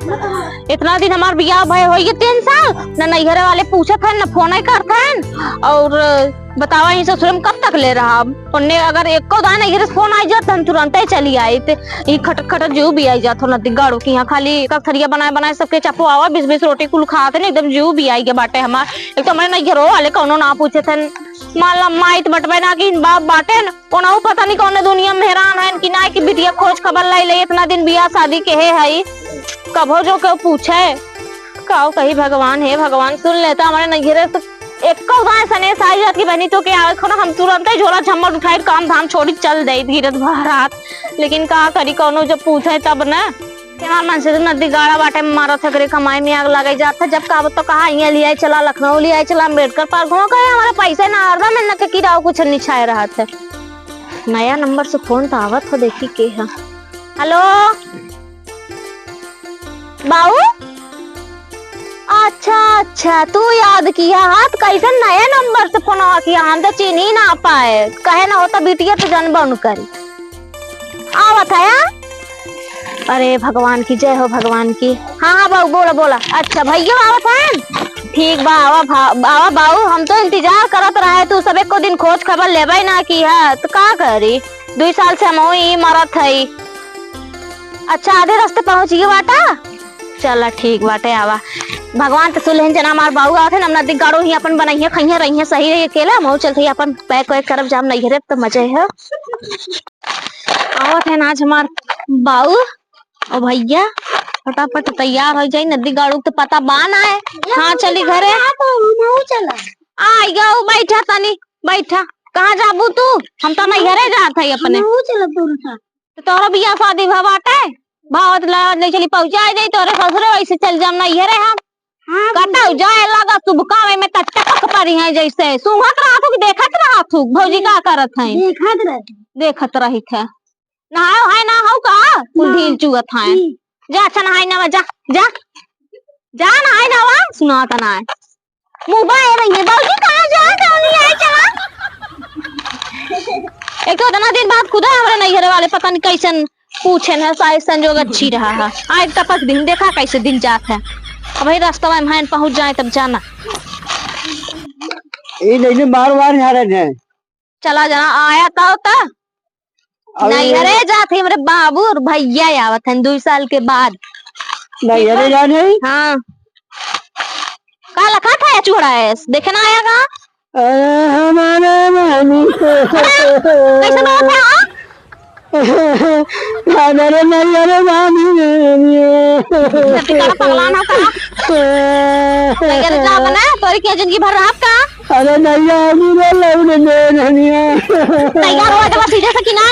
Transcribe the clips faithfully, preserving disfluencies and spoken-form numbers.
इतना दिन हमार बियाह भय होइए तीन साल, न नैहरे वाले पूछत हैं, न फोन करत हैं। और बतावा, ई ससुर में कब तक ले रहा? उन्ने अगर एको दान नैहरे से फोन आई जात, हम तुरंते चली आई। ते ई खटत खटत जीव भी आई जात हो नदी गाड़ू की यहाँ, खाली एक थरिया बनाए बनाए सबके चपो आवा, बीस बीस रोटी कुल खात हैं, एकदम जीव भी आई के बाटे हमार। एक तो हमारे नैहरो वाले कौनो ना पूछे थे, माला माइत बटवे ना कि बाप बाटे न, ओनहु पता नहीं कौन दुनिया में हैरान है कि ना कि बिटिया खोज खबर लाई ले, इतना दिन बियाह शादी के है, है कभो जो केहू पूछे। काऊ कही भगवान, हे भगवान, सुन लेता हमारे नैहरे से एको गाय सनेस आई जात कि बहनी तो के आवे खोना, हम तुरंते झोला झम्मर उठाई, काम धाम छोड़ी चल दे गिरत बहरात। लेकिन का करी, कौनो जब पूछे तब न। हमार मन से तो नदी गाड़ा बाटे में मारत है, करे कमाई में आग लगाई जात है। जब कहा तो कहा, "यहाँ लियाई चला, लखनऊ लियाई चला, अम्बेडकर पार्क घूमा," कहे, "हमारा पैसा ना आ रहा, मैं न के किराओ कुछ निछाए रहत है।" नया नंबर से फोन तो आवत हो, देखी के है। हेलो, बाऊ? अच्छा, अच्छा, तू याद किया हा, तो कैसे नया नंबर से फोन किया? हम तो चिन्ही ना पाए, कहे ना होता बिटिया तो जनबा न करी। आवत है, हाँ? अरे भगवान की जय हो, भगवान की। हाँ, हाँ, बाऊ, बोला, बोला। अच्छा, भैया आवत हैं? ठीक बा, आवा भा-, आवा बाऊ, हम तो इंतजार करत रहे, तू सब एको दिन खोज खबर लेबे ना की है, तो का करी? दुई साल से हम ई मरत हई। अच्छा, आधे रास्ते पहुँच गई बाटा? चला, ठीक बाटे, आवा। भगवान तो सुलहन जना हमार बाऊ आवत है, हम नदी गाड़ो ही अपन बनइहे, खइहे, रहिहे, सही रही अकेला, हम चलते ही अपन पैक वैक करब, जाम नैहरे, तो मजे है। आवत है ना आज हमार बाऊ और भैया, फटाफट तैयार हो जाई, नदी गाड़ू के पता बा ना है। हाँ, चली घरे। आ गयो, बैठा तनी, बैठा। कहाँ जाबू तू? हम तो नैहरे जात है अपने। तो तोहरा बियाह शादी भा बाटे? भावत लावत ले चली पहुँचा जाई तोहरे ससुरे, वैसे चल जाम नैहरे हम। हाँ, कतौ जाए लगा शुभ काम में त टपक पड़ी है, जैसे सूंघत रहत हूँ कि देखत रहत हूँ भौजी का करत हैं। देखत रहत। देखत रहित है। नहायो है ना हो का? कुल ना। ढील चुअत है। हम्म। जा अच्छा नहाई ना जा, जा। जा नहाई ना वा, सुनात ना है। मुँह बाए रही है। बाबूजी कहाँ जा? जल्दी आए चला। एक तो इतना दिन बाद खुदा हमारे नैहरे वाले पता नहीं कैसन पूछे न, साइज संजोग अच्छी रहा है। आ एक टपक दिन देखा कैसे दिन जात है। अब वही रास्ता में हम पहुँच जाए तब जाना। ये नहीं बार बार झाड़े हैं। चला जाना, आया था होता। अरे नैहरे जात है, हमरे बाबू और भैया आवत हैं दुई साल के बाद। नैहरे जात है? हाँ। का लखा था या चूड़ा है? देखे ना आया का? अरे हमारे मामी। अरे, कैसे बात है, हाँ? हमारे नैहरे मामी। जब का पगला ना का? नैहरे जा बना, तोरी के जिंदगी भर रहब का? अरे नैया, अभी रे लौट दे धनिया। तैयार हो, जब सीधे से कि ना,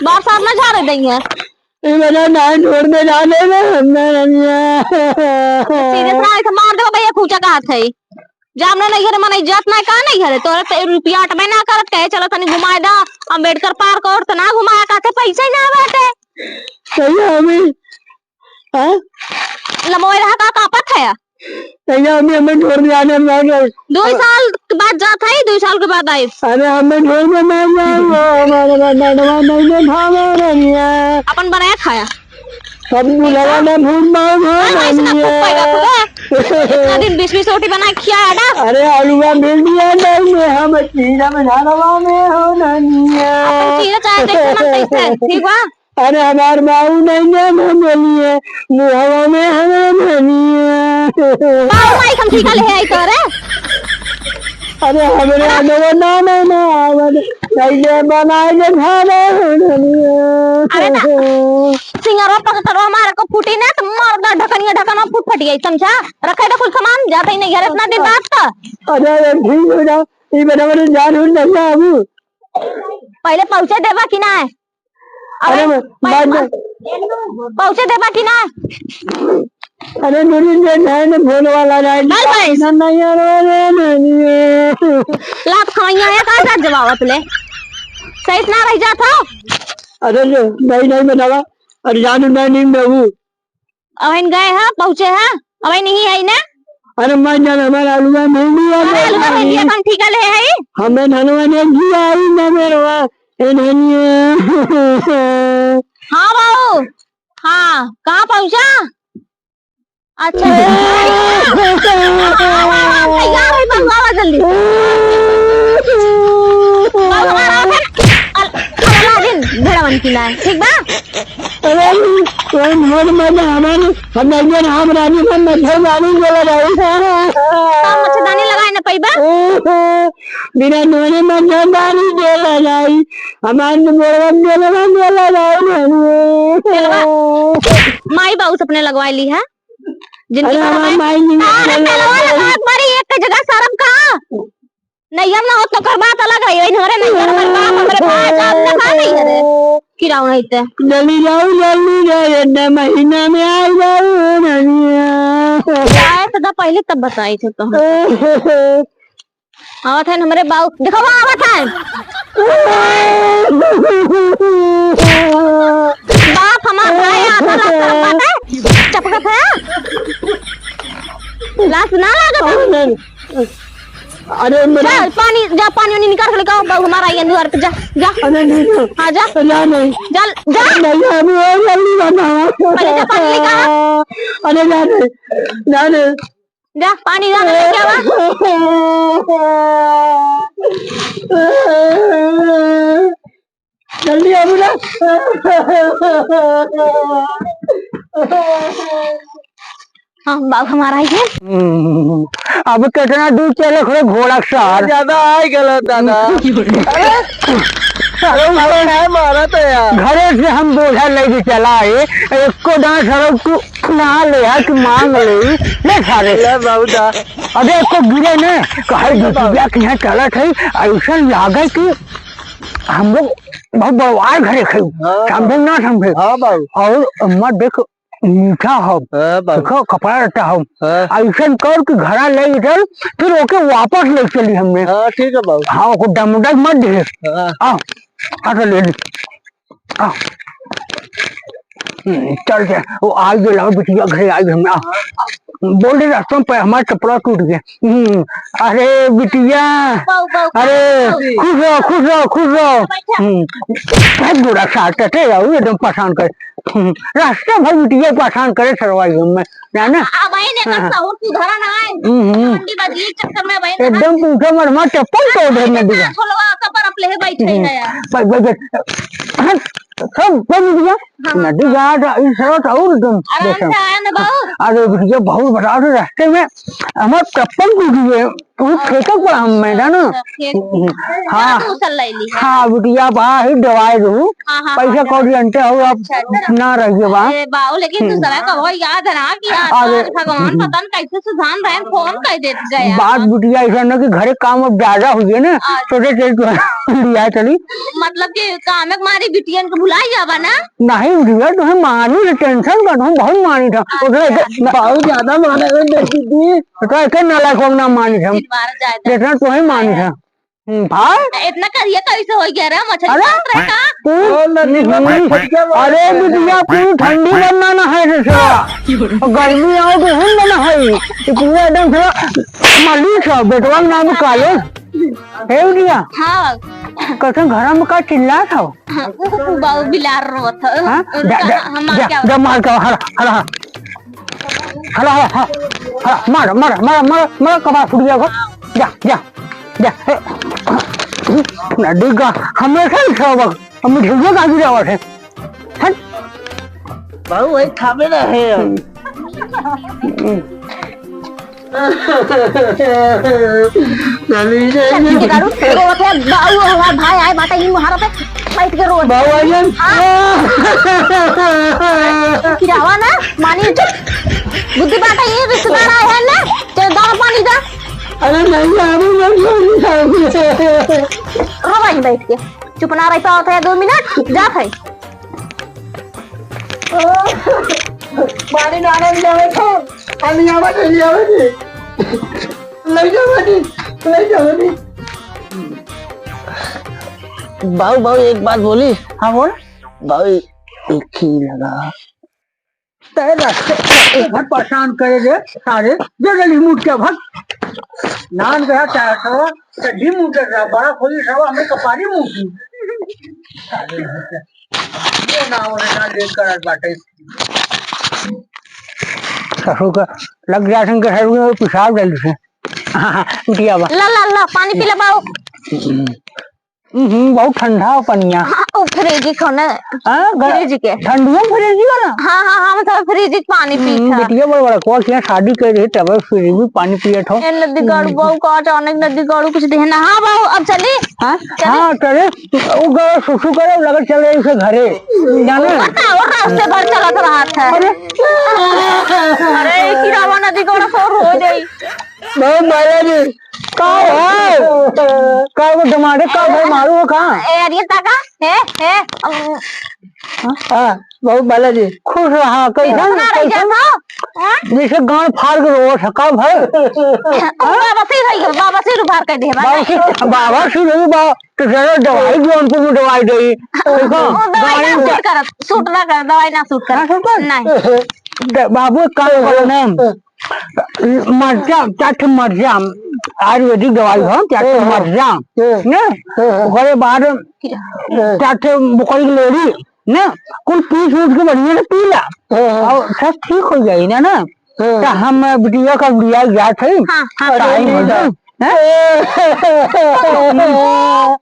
बार सार ना झाड़े देंगे। ई बना ना छोड़ दे, जाने में हमने धनिया। सीधे से ना, ऐसे मार देबो भैया, खूंचा का हाथ है। जा हमने नैहरे मन इज्जत ना का नैहरे, तोरे ते रुपया अटबे ना करत, कहे चलो तनी घुमाए दा, अम्बेडकर पार्क और तो ना घुमाया, कहते पैसे ना बाटे। सही है अभी। हाँ? लमोए रहा का कापत है? भैया, हमें, हमें छोड़ दिया, आने में आ गए। दो साल के बाद जात है, दो साल के बाद आए। अरे, हमें छोड़ दे, मैं जाऊँ, हमारे मैडम नहीं बैठा, हमारे लिए। अपन बनाया खाया। सब बुलावा ना, भूत मार, हाँ, हाँ, ऐसे ना भूत पाएगा, खुदा। इतना दिन बीस बीस रोटी बना के खिया है ना। अरे, आलूआ मिल दिया, नहीं, मैं हम चीजा में झाड़वा में हो, धनिया। अपन चीजा चाहे जैसे मन तैसे, ठीक बा? अरे हमार बाऊ नहीं ना, ना बोलिए, मुहवा में हमें धनिया। बाऊ माई हम ठीका ले आई तोरे। अरे हमरे अंदर ना, ना, ना, आवल, कैसे बनाए जे खाना हो धनिया। अरे ना, सिंगरवा पकड़वा हमारे को फूटी ना, तो मार दा ढकनिया, ढकनवा फूट फट जाई, समझा? रखे तो कुल सामान, जाते ही नहीं घर इतना दिन बाद तो। अरे, अरे, ठीक हो जा, ये बराबर जान हो नहीं आबू। पहले पहुँचे देबा कि ना? अरे, अबे, मैं, मैं, मैं, पहुँचे देबा कि ना? अरे, मेरी जे है ना, फोन वाला ना, चल भाई। ना, ना, यार, अरे, नहीं, नहीं, ये। लात खवैया है, का जात जवाबत ले? सही से ना रह जात हो? अरे, ले, नहीं, नहीं, बतावा। अरे, जान, नहीं, नहीं, मैं हूँ। अबहिन गए ह, पहुँचे ह, अबहिन नहीं है ना? अरे मैं जान, हमारा आलूआ भिंडी आ अरे गया आलूआ है। भिंडी अपन ठीका ले है। हमें धनवा ने दिया आई ना मेरवा, ए धनिया। हाँ बाबू, हाँ, कहाँ पहुँचा? अच्छा। तैयार है, बाबू, आवा जल्दी। बाबू, हमारा आवा है। अल-, अल-, अलादीन, भेड़वन की ना, ठीक बा? अरे, कोई मोर में ना हमारे, हम नहीं, हम रानी में मच्छरदानी बोला भाई। तो मच्छरदानी लगाए ना पैबा? बिना नोने मच्छरदानी बोला भाई। हमारे मोरवा में बोला भाई, बोला भाई, रानी। चलवा, माई बाबू से अपने लगवा ली है। जिनकी अरे, हमार माई नहीं तारे बोले। पेलवा लगा एक बारी एक जगह शर्म का। नैहर ना होत तो ओकर बात अलग रही, वही हमारे नैहर हमारे बाप, हमारे भाई, जान लगा नहीं है रे। किराऊ नहीं ते। जल्दी जाओ, जल्दी जाओ, इतना महीना में आ जाओ, ननिया। आए तो दा पहले तब बताई थे तो। आवत है हमरे बाऊ, देखो वो आवत है। बाप हमार भाई आधा लाख का बात है, चपकत है। लाज ना लागत है? अरे मेरा चल पानी, जा पानी उनी निकाल के लेके आओ, बाऊ हमारा आई है दुआर पे, जा, जा। अरे नहीं, नहीं। हाँ, जा। जा नहीं। जा, जा। अरे नहीं, अभी और जल्दी जाना है। पहले जा पानी लेके आ। अरे जा नहीं, जा नहीं। जा, पानी जा, लेके आवा। जल्दी आओ ना। हाँ, बाप हमारा ही है। हम्म, अब कितना दूर चले खड़े घोड़ा के साथ। ज्यादा आ गलत दादा। अरे, अरे, मारा है, मारा तो यार। घरे से हम बोझा लेके चला आए, एको दाना सड़क तू ना ले आ कि मांग ले, ले सारे। ले बाबू दा। अबे एको गिरे ने, कहे ले बाबू। बिटिया के यहाँ चलत है, ऐसा लागे कि हम लोग बहुत बड़वार घरे खाई, हाँ। समझे ना समझे। हाँ बाबू। और अम्मा देख मीठा हो, हाँ बाबू। देखो कपड़ा रहता हो, हाँ। ऐसा कर कि घरा ले चल, फिर ओके वापस ले चली हमने। हाँ ठीक है बाबू। हाँ, ओको डमडम मत दे। हाँ। आ, आ तो ले ली। आ। हम्म, चल के, वो आई गए, लाओ बिटिया घरे आई गए हम, आ। बोल दे, रास्ता पे हमारा चप्पला टूट गया। हम्म, अरे बिटिया, बाऊ, बाऊ, अरे बाऊ। खुश रहो, खुश रहो, खुश रहो। बैठा। हम्म, बहुत बुरा साथ है, ते आओ, एकदम परेशान कर। हम्म, रास्ता भर बिटिया परेशान करे सरवाई में। जाना? आ, वही ने हाँ, हाँ। सहूर सुधारा ना है। हम्म, हम्म। मंडी बाजी चक्कर में वही एकदम पूछो मत, हमार चप्पल तोड़ दे नदी का। झोलवा का पर अपले बैठे हम्म। है यार। बैठ, बैठ, बैठ। हट, सब बंद दिया। हाँ। नदी का तो इस तरह तो और एकदम आराम जैसे से आया ना बाबू। अरे भैया, बहुत बता दो, रास्ते में हमार चप्पल टूट गए। तू फेंकल पड़ा हम मैदान। अच्छा, फेंक। हाँ। हाँ, बिटिया बा ही दवाई रहू। हाँ, हाँ, पैसा हाँ, कौड़ी अंटे हो, अब अच्छा, अच्छा। ना रहिए बा। ए, बाऊ, लेकिन हम्म। दूसरा का हो याद है ना कि आज अरे, आज भगवान हम्म। पता न कैसे सुधान रहे, फोन कर देत गया। बात बिटिया ऐसा ना कि घरे काम अब ज्यादा हुई है ना, अच्छा। सोचे चल तू लिया चली। मतलब कि काम के मारी बिटियन के भुलाई जाबा ना? नहीं बिटिया, तुम्हें मानी रे, टेंशन का, तुम बहुत मानी था। अच्छा। उतना इतना बहुत ज्यादा माने रे दीदी। तो इतना नालायक हो ना मानी था। जितना तुम्हें मानी था। हम्म, भाई। इतना करिया कैसे हो गया रे? मछली अरे, मारत रहे का? तू, ओ, नन्ही हम्म, बाबा, फट गया वो। अरे, बिटिया, तू ठंडी बनना ना है रे सेवा। गर्मी आओ तो हम बना है। ये पूरा एकदम सेवा मालिक है, बेटवा के नाम काले। हे बिटिया। हाँ। कसम घर में का चिल्ला था? हाँ, उ, उ, बाऊ बिलार रोत है। हाँ? उनका जा, जा, हम जा, क्या जा, मार के, हला, हला, हला। हला, हला, हला, हला, मार, मार, मार, मार, मार, कपार फूट गया, जा, जा। जा, हे। नदी का हमेशा ही खाओ बक, हम मिठाइयों का भी जावत है। हट। बाबू, वही थामे ना है हम। चली जाइए। चल, ठीक है, दारू, रोवत है, बाऊ, हमार भाई आए बाटे, ई मुहारा पे बैठ के रोवत है। बाऊ, आइए। हाँ। खिलावा ना, मानी, बुद्धि बाटे, ई रिश्तेदार आए हैं ना, चल, दारू पानी दा। अरे नहीं, अरे नहीं, नहीं, नहीं। रो वहीं बैठ के, चुप ना रह पावत है दो मिनट, जात है। पानी ना ले जावे तो, पानी आवे तो ले आवे जी। ले जावे जी, ले जावे जी। बाऊ, बाऊ, एक बात बोली। हाँ, बोल। बाऊ, एक ही लगा। तय रास्ते, रास्ते भर परेशान करे रे सारे, जो जल्दी मुड़ के भाग। नान गया चार सौ, चड्ढी मुड़ के जा, बड़ा खोली सब हमें कपारी मुड़ की। सारे भर के। ये ना हो रहा, ना लेट करत बाटे। ससुर का लग जात है कि ससुर के पेशाब डाल से। हाँ, हाँ, बिटिया बा। ला, ला, ला, पानी पी ले बाऊ। हम्म, बहुत ठंडा हो पनिया। हाँ, वो फ्रिज के ना। हाँ, ग-, फ्रिज के। ठंडिया में फ्रिज वाला? हाँ, हाँ, हम तो फ्रिज के पानी पीत हम्म, है। बिटिया बड़ बड़ा को किया शादी कर रही तब फ्रिज में पानी पियत हो। ए नदी गाड़ू हम्म। बाऊ का अचानक नदी गाड़ू कुछ देना। हाँ बाऊ, अब चली? हाँ? चले? हाँ, चले। वो गए सुसु करे, लगे चले इसे घरे। जाने? पता, वो रास्ते भर चलत रहत है। अरे। अरे, ई किरावा नदी गाड़ू फोर हो जाई। बहुत मारा जी। का है? का वो जमाने का भाई मारू हो का? ए, अरे, ताका? हे, हे, अम। हाँ, बहुत मारा जी। खुश रहा, कैसन, इतना रह कैसन? जाता? हाँ? जैसे गांड फाड़ के रोवत है, का भाई? बाबा से ही भाई, बाबा से ही उभार कर दे, बाबा बाबा से, बाबा से नहीं, बा-, तो जरा दवाई जौनपुर में दवाई दे। देखो, वो दवाई ना गाड़ी सूट करत, सूट ना कर, दवाई ना सूट करत। ना सूट करत? नहीं। द-, बाबू, एक काम करो ना, मरचा, चार ठे मरचा, आयुर्वेदिक दवाई हो, चार ठे हाँ, हाँ। मरचा, हाँ। ना? हाँ, हाँ। ओकरे बाद हाँ। चार ठे बकरी के लोरी, ना? कुल पीस उस के बढ़िया से पी ला। हाँ, हाँ। और सब ठीक हो जाई ना, ना? हाँ। तो हम बिटिया का बिटिया जात है, हाँ, हाँ। टाइम हो गया। हैं?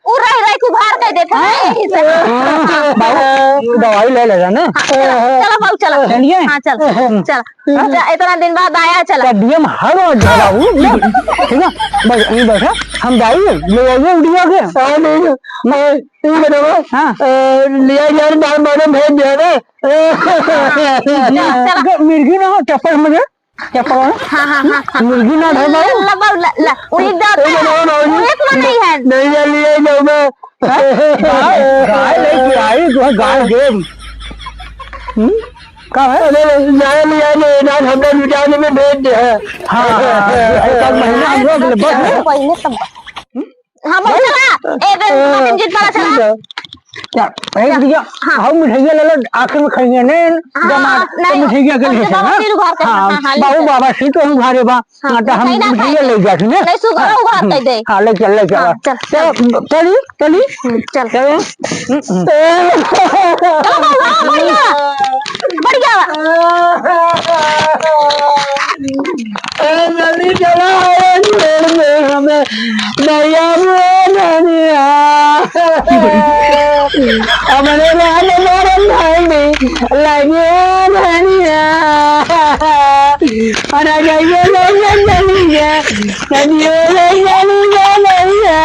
उ रह रह के उभार कर देत है ना, हाँ। यही से। हाँ, बाबू, दवाई ले लेगा ना। हाँ, चला, चला बाबू, चला। चलिए। हाँ, चल, हम्म। चल। हाँ। अच्छा, इतना दिन बाद आया, चला। तो डीएम हर रोज है बाबू, ना? ठीक है? बस, यहीं बैठा, हम जाइए, ले आइए उठिया के। हाँ, नहीं, नहीं, नहीं, ये बताओ, हाँ। अ, लिया यार, बाहर मैडम भेज दिया ना। चला, चला। मिर्गी ना हो, चप्पल मुझे। क्या पकड़ो? हाँ, हाँ, हाँ, हाँ। मुर्गी ना ढल जाए। ला, ला, ला, ला। उड़ी जाता ए, है। ना, ना, ना, उड़ी तो नहीं है। नहीं, नहीं, नहीं, नहीं, मैं। हाँ? गाय, गाय लेके आई, जो है गाय देव। हम्म? का है? अरे, गाय ले आई, नहीं, ना, हमने विचार में भेज दिया है। हाँ, हाँ, हाँ, एक आध महीना हम लोग ले बस। पहले सब हाँ, बहुत चला। ए, बे, तुम जीत पड़ा, चला। क्या? ए, हाँ। भैया, हाँ। हम मिठाइया ले लो, आखिर में खाएंगे, नहीं, हाँ, जमा, हाँ, तो नहीं, मिठाइया के हम लिए जमा ना? फिर उघार कर, हाँ, हाँ, हाँ, ले बाबू चल। बाबा से तो हम उघारे बा। हाँ, हाँ, तो हम मिठाई ना मिठाइया खाई। ले जाते ना? नहीं, सुगर हाँ, उघार हम्म, कर दे। हाँ, ले चल, ले चल। हाँ, चल, चल, चल। चली, चली। हम्म, चल। चलो। हम्म, हम्म। चलो, बाबू, हाँ, बढ़िया। बढ़िया। ए, जल्दी चला, ए, छोड़ दे हमें, नैया रे नैया। हमरे लाल मोरन भाई में लगे नैया। अरे, जाइए, ले, ले, ले, ले, नदियो ले, ले, ले, नैया।